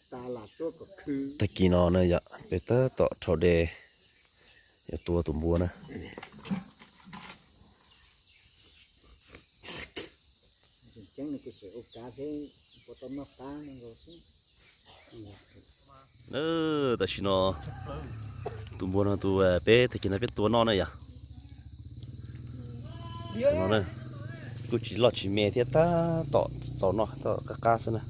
Tag kis no na yom, peb tab tom rhaub dej yuav tua tus npua na. Tam sim no tus npua no tus peb tag kis no peb tua noj na yom. No kuj tsis loj tsis me thiab, tab tom txaus noj, tab tom qab qab xwb na.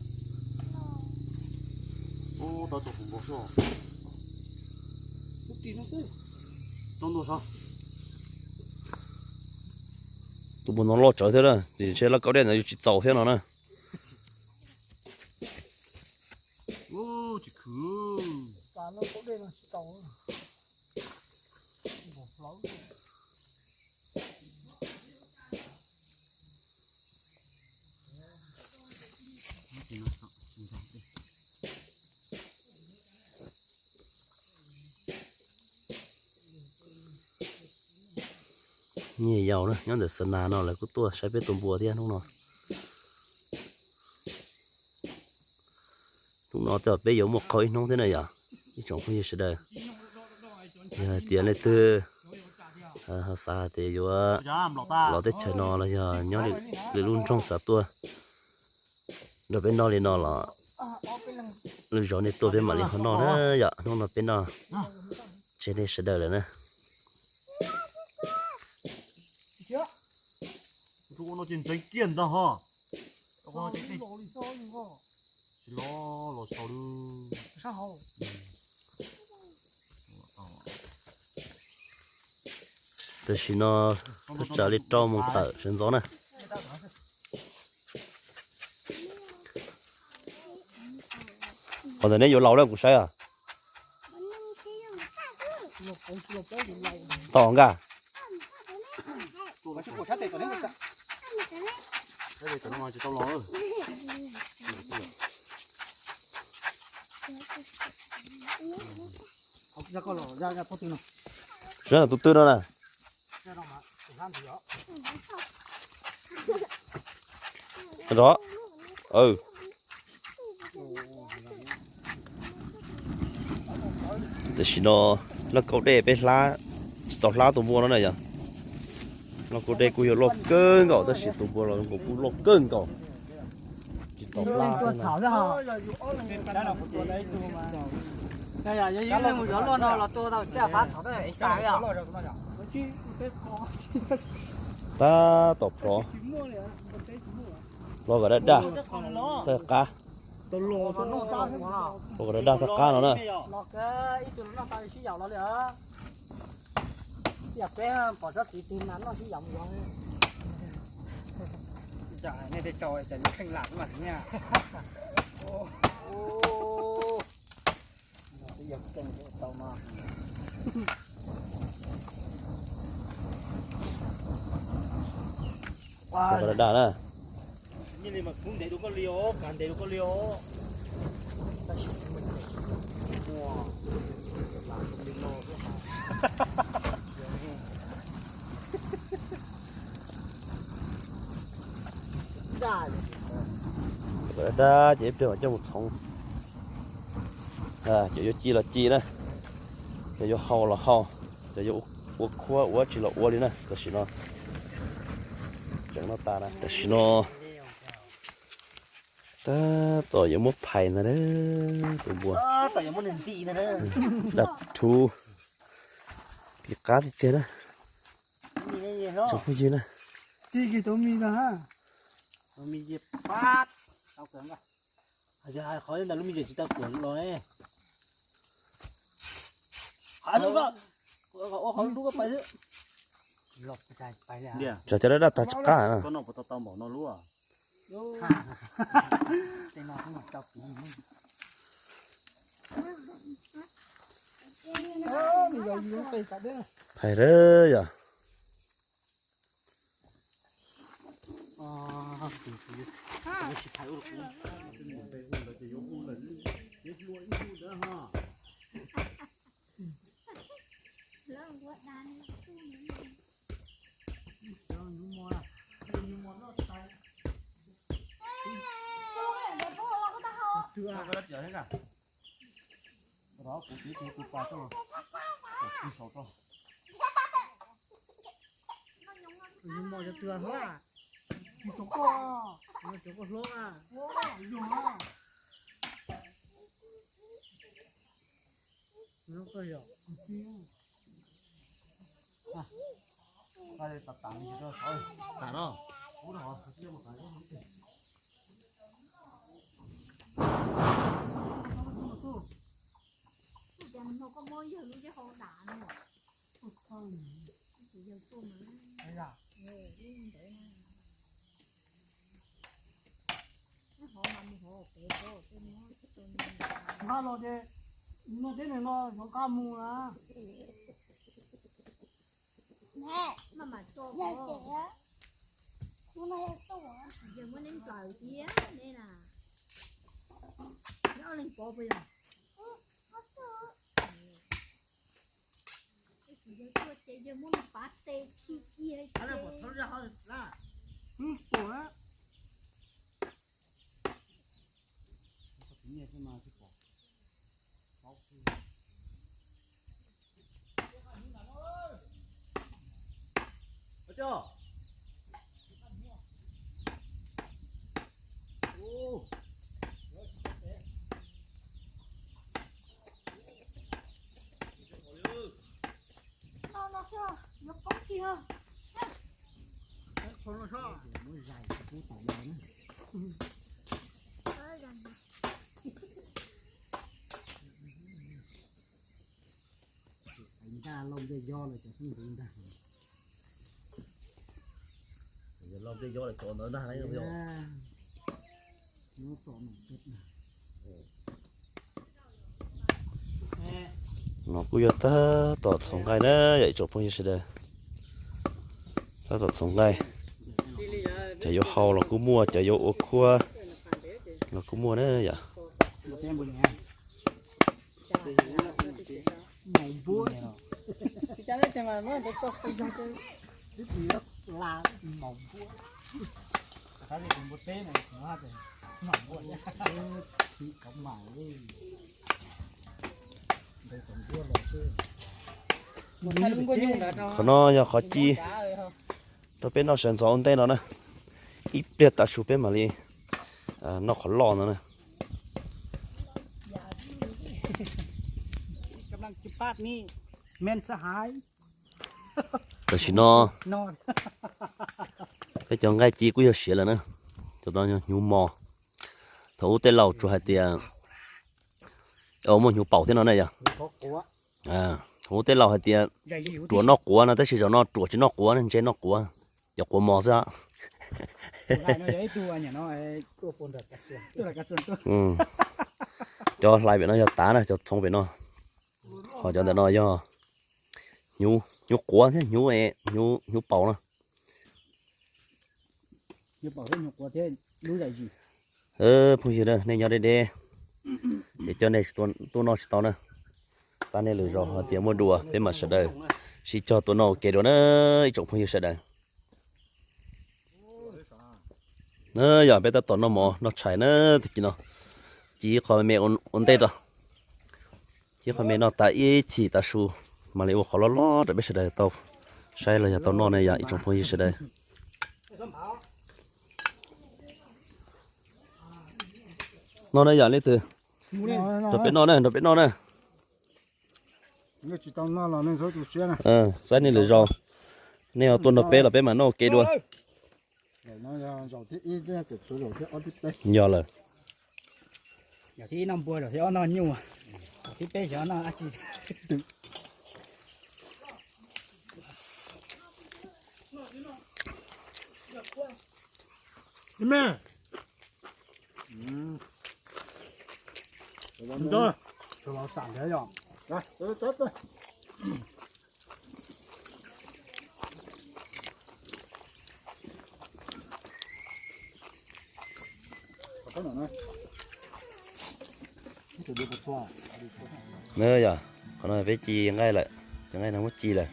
Tus npua no loj tsawv thiab na, ntshe laj kaub dej ntawd yuav tsis txaus thiab no na. Nyiaj yau na, nyob ntawm Xab Nas no lawv kuj tuaj saib peb tua npua thiab hnub no. Hnub no tej zaum peb yuav muaj qaug ib hnub thiab na yom, ib tsoom phooj ywg sawv daws. Yog hais tias leej twg ho xav hais tias yuav los teb chaws no los yog nyob lwm lub nroog xav tuaj nrog peb noj li no los lwm zaus nej tuaj peb mam li ho noj na yom. Hnub no peb noj tseg nej sawv daws lawm na. Tam sim no thaj tsam li rau moos tawm sawv ntxov na. Qhov ntawd neb yuav laus na kuv saib os. Tau nkaj. Saib tus twg no na. Rov. Tam sim no laj kaub dej peb hlab tsis txaus hlab tus npua no na yom. Laj kaub dej kuj yuav loj kawg nkaus tab sis tus npua los nkaus kuj loj kawg nkaus. Tsis txaus hlab. Tab tom plhov, plhov kom daj daj, txawj qab. Plhov kom daj daj txawj qab no na. Plhov kom daj daj na. Daj ces ib pliag mam coj mus txhoov. Cov yuav ci los ci na, cov yuav hau los hau, cov yuav ua khuab ua tsi los ua li na. Tam sim no tseem noj tas na, tam sim no tab tom yuav muab phais ntag na. Tus npua daj rhuv, pib qab tiag tiag na. Tsoom phooj ywg na, qhov ntawm lub me ntsis tsis tau kuam los ne. Tsam cov daj daj tag tsis qab na. Phais rau yom. Kuv tiv tus pas tso, kuv tiv saum tso. Yus mos cov twg hlob? Cov koj hlob a. Yog a. Zoo kawg yom. Tam no. Nqa los ces no teb no xyov qab mus na. Yog muab neb nplawm thiab neb na. Neb ob leeg pov puas yog? Yog tuaj ces yog muab nws pav tes khi kiag. Ntag, lauj ncej yob lawm cov xeeb ntxwv ntag. Lauj ncej yob lawm cov ntawd ntag. No kuj yog tab tom txhoov nqaij na, yog ib tsoom phooj ywg sawv daws. Tab tom txhoov nqaij, cov yuav hau los kuj muaj, cov yuav ua khuab los kuj muaj na yom. Qhov no yog qhov ci rau peb noj sawv ntxov ua ntej no na. Ib pliag tav su peb mam li noj qhov loj no na. Tam sim no peb cov nqaij ci kuj yog siav lawm na. Cov no yog hnyuv mos. Thaum ub tej laus tsuas hais tias muaj hnyuv paum thiab no na yog. Thaum ub tej laus hais tias ruam noj quav no, tab sis zaum no ruam tsis noj quav, ntse noj quav, cov quav mos xwb. Cov hlais pem no yog tav na, cov txhoov pem no. Ho cov ntawm no yog hnyuv quav thiab hnyuv paum na. Phooj ywg, nej nyob deb deb, ces coj nej tuaj noj tsis tau na. Xa nej lwm zaus hais tias muaj dua peb mam sawv daws sib cog tuaj noj ua ke dua na, ib tsoom phooj ywg sawv daws. Na yog peb tab tom noj mov noj tshais na, tag kis no ci qho me ua ntej rau, ci qho me noj tas ib chim tav su mam li ua qhov loj loj rau peb sawv daws tau saib los yog tau noj ne yom, ib tsoom phooj ywg sawv daws. Noj na yom, leej twg nrog peb noj na, nrog peb noj na. Saib nej lwm zaus, nej ho tuaj nrog peb los peb mam noj ua ke dua. Yog lawm. Na yom, qhov no peb ci nqaij lawm, cov nqaij no muab ci lawm.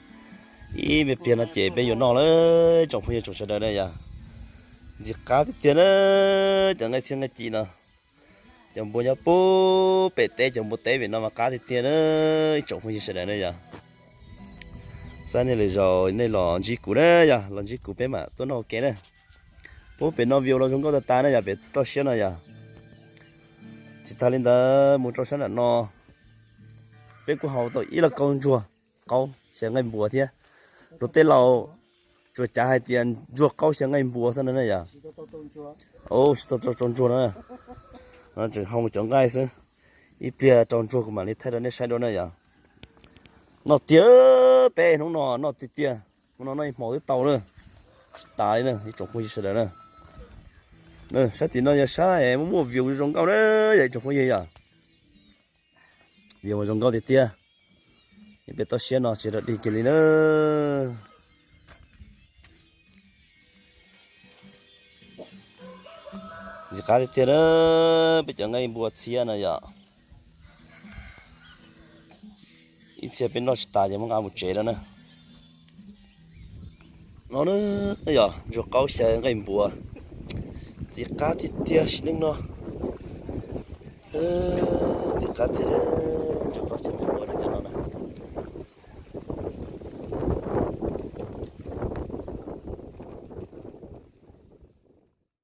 Ib me pliag no ces peb yuav noj lawm tsoom phooj ywg tsoom sawv daws na yom. Ntxim qab tiag tiag na, cov nqaij txhiab nqaij ci no. Cov npua nyob pub pem teb, cov npua teb pem no mas qab tiag tiag na, ib tsoom phooj ywg sawv daws na yog. Xav nej lwm zaus nej los ntsib kuv na yog, los ntsib kuv peb mam tuaj noj ua ke na. Pub pem no view los zoo nkauj tag tag na yog, pem toj siab no yog. Tsis tas li ntawd mus rau sab nram no, peb kuj haus tau ib lub kaub ntsuag qaub xyaw nqaij npua thiab. Luag tej laus tsuas cav hais tias ntsuag qaub xyaw nqaij npua xwb no na yog. Tsis tau rau ntsuag no, no tseem hau mus cov nqaij xwb. Ib pliag rau ntsuag kuv mam li thaij rau nej saib dua na yog. Noj tiag, peb hnub no noj tiag tiag, hnub no noj ib hmo twb tau na. Tsis tas li na ib tsoom phooj ywg sawv daws na. Sab tim no yog sab es muaj muaj view zoo nkauj na yog ib tsoom phooj ywg yog. View zoo nkauj tiag tiag. Pem toj siab no tsis rau dig kiag li na. Ntxim qab tiag tiag na, peb cov nqaij npua txhiab no yog. Ib txhia peb noj tsis tas ces muab nqa mus tsev lawm na. No na yog ntsuag qaub xyaw nqaij npua. Ntxim qab tiag tiag sim neej no. Ntxim qab tiag, ntsuag qaub xyaw nqaij npua no cov no na.